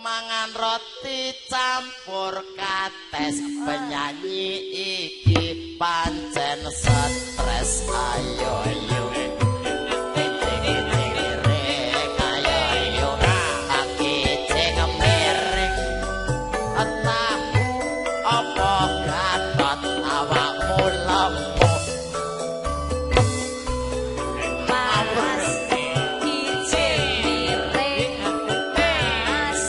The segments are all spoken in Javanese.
Mangan roti campur kates, penyanyi iki pancen stres. Ayo yo ayo yo akicing miring tahu apa gatot awakmu lemu. Mas kijing miring, Mas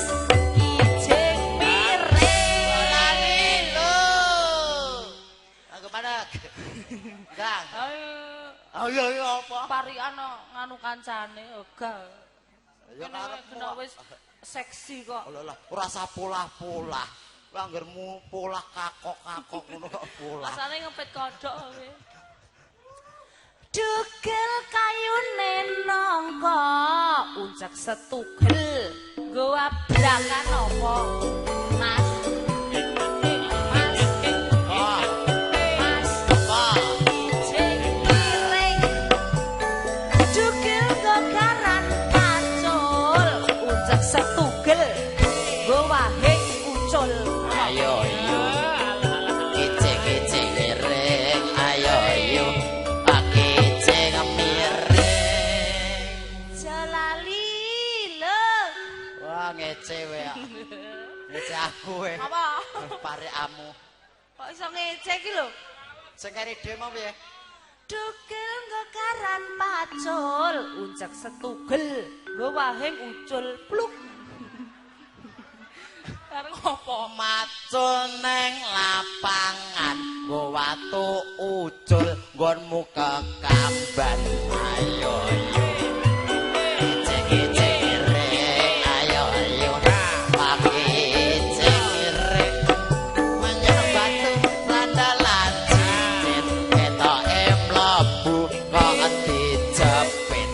kijing miring. Lali lho. Aku padha. Gang. Ayo. Ayo ayo apa? Parikan nganu kancane ega. Ya Kena wis seksi kok. Lho lah, ora usah polah-polah. Lah anggermu polah kakok-kakok ngono kok polah. Rasane ngepit kodhok kowe. Dugel kayune nangka, uncek setugel. Nggo abrakan apa? Mas. Mas. Ah, Mas. apa? Kijing miring. Dugel gogaran pacul, uncek setugel. Nggo wahing ucul. Ayo yo. Kicik-kicik miring, ayo yo. Kicik miring. Jalali lho. Wah, ngece we. Ngece aku we. Apa? Parekamu. Kok iso ngece iki lho? Sing kari dhewe mau piye? Dugel nggogaran pacul, uncek setugel, nggo wahing ucul pluk. Karep ngopo? Macul neng lapangan, nggo watu ucul, nggonmu kekamban. Ayo yo. Kicik-kicik miring, ayo yo. Kicik miring. Menyang batu sandalan cincin, ketoke mlebu kok dijepit.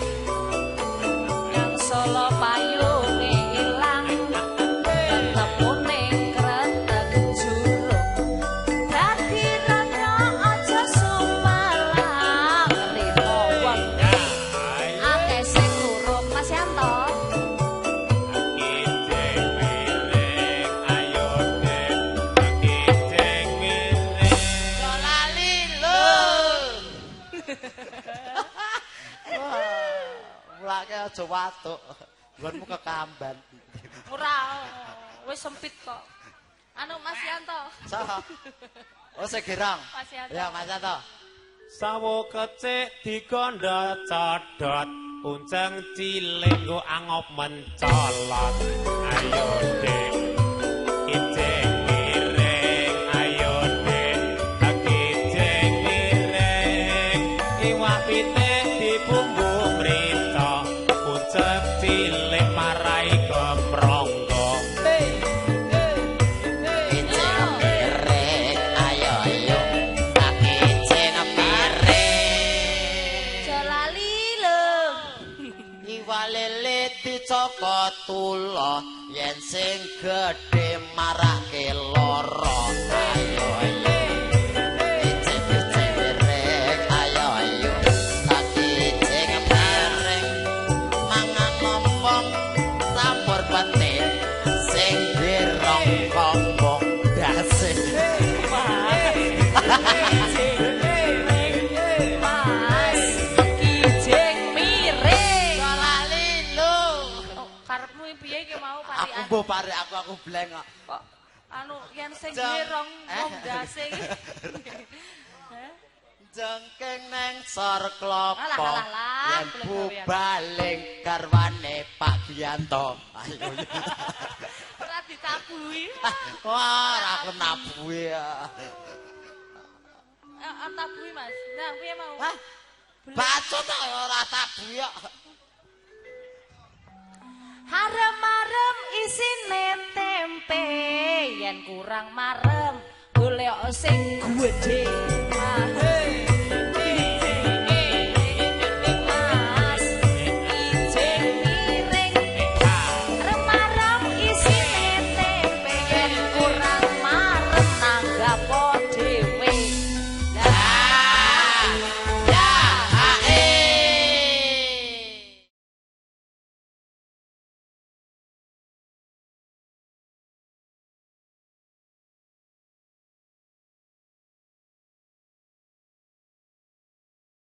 Yang Solo payunge ilang, ketemu ning kreteg juruk. Dadi rana aja sumelang, rino wengi akeh sing luruk. Mas Yanto. Kijing miring, ayo Dek, kijing miring. Yo lali lho. Wah, mulake aja watuk. Nggonmu kekamban. Ora, wis sempit kok. Anu Mas Yanto. Sapa? Oh, sing girang. Mas Yanto. Ya, Mas Yanto. Sawo kecik digondo codot, unceng cilik nggo angop mencolot. Ayo Dek, kijing miring, ayo Dek, kijing miring. Iwak pitik dibumbu mrica, unceng cilik marai kemronggo. Kicik miring, ayo yo. Kicik miring. Jalali lho. Iwak lele dicokot tula, yen sing gedhe marake lara. Ayo ayo. Kicik-kicik miring, ayo ayo. Kicik miring. Mangan ompong campur pete, sing dirong kombong dase. Mas kijing miring. Lali lho. Oh, karepmu piye iki mau Aku parikan? mbuh parek aku bleng kok. Kok anu yen sing Jeng. girong Eh. ngomdase iki. Heh? Jengking neng sor klopo. Alah, alah, alah, Yen boleh gawean. bubaling garwane Pak Gianto. Ayo. Ora ditabuhi. Wah, ora aku nabuhe ya. Eh, tabuhi Mas. Nah, piye mau? Hah? Bacot ta ora tabuhi kok. Harem-harem isine tempe, yen kurang marem golek sing gedhe. Mas.